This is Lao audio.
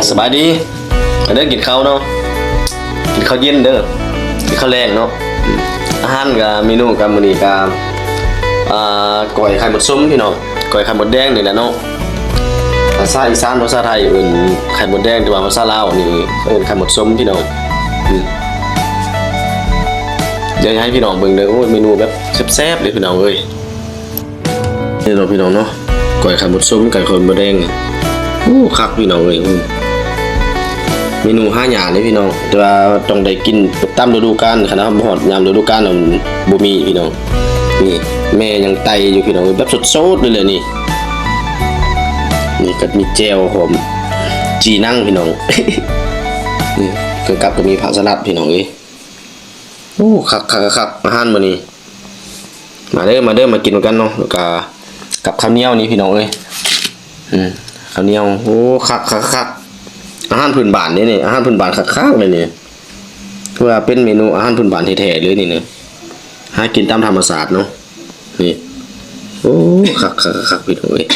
ສະບາຍດີ ມາເດີ ກິນເຂົ້າເນາະ ກິນເຂົ້າເຢັນເດີ ກິນເຂົ້າແລງເນາະ. ອາຫານກະ ເມນູກະມື້ນີ້ກະ ອ່າ ກ້ອຍໄຂ່ມົດສົມພີ່ນ້ອງ ກ້ອຍໄຂ່ມົດແດງນີ້ແຫຼະເນາະ. ພາສາອີສານ ພາສາໄທເອີ້ນໄຂ່ມົດແດງ ແຕ່ວ່າພາສາລາວນີ້ເອີ້ນໄຂ່ມົດສົມພີ່ນ້ອງ. ອືມ ດຽວໃຫ້ພີ່ນ້ອງເບິ່ງເດີ. ໂອ້ຍ ເມນູແບບແຊບໆເລີຍພີ່ນ້ອງເອີຍ. ນີ້ເນາະພີ່ນ້ອງເນາະ ກ້ອຍໄຂ່ມົດສົມ ກ້ອຍໄຂ່ມົດແດງ. ໂອ້ ຄັກພີ່ນ້ອງເອີຍ. ເມນູຫາຍາກເດ້ພີ່ນ້ອງ ແຕ່ວ່າຕ້ອງໄດ້ກິນຕາມລະດູການ. ຄັນວ່າບໍ່ຮອດຍາມລະດູການ ບໍ່ມີພີ່ນ້ອງ. ນີ້ແມ່ຍັງໄຕ່ຢູ່ພີ່ນ້ອງ ແບບສົດໆເລີຍແຫຼະນີ້. ນີ້ກໍມີແຈ່ວຫອມຈີ່ນັງພີ່ນ້ອງ. ນີ້ເຄື່ອງກັບກໍມີຜັກສະຫຼັດພີ່ນ້ອງເອີຍ. ໂອ້ ຄັກໆໆ ອາຫານມື້ນີ້. ມາເດີ ມາເດີ ມາກິນນຳກັນເນາະ. ແລ້ວກະກັບເຂົ້າໜຽວນີ້ພີ່ນ້ອງເອີຍ. ອືມ ເຂົ້າໜຽວ. ໂອ້ ຄັກໆໆ ອາຫານພື້ນບ້ານເດ້ນີ້ ອາຫານພື້ນບ້ານຄັກໆເລີຍນີ້. ຄືວ່າເປັນເມນູອາຫານພື້ນບ້ານແທ້ໆເລີຍນີ້ນະ ຫາກິນຕາມທຳມະຊາດເນາະ. ນີ້ ໂອ້ ຄັກໆໆ ພີ່ນ້ອງເອີຍ.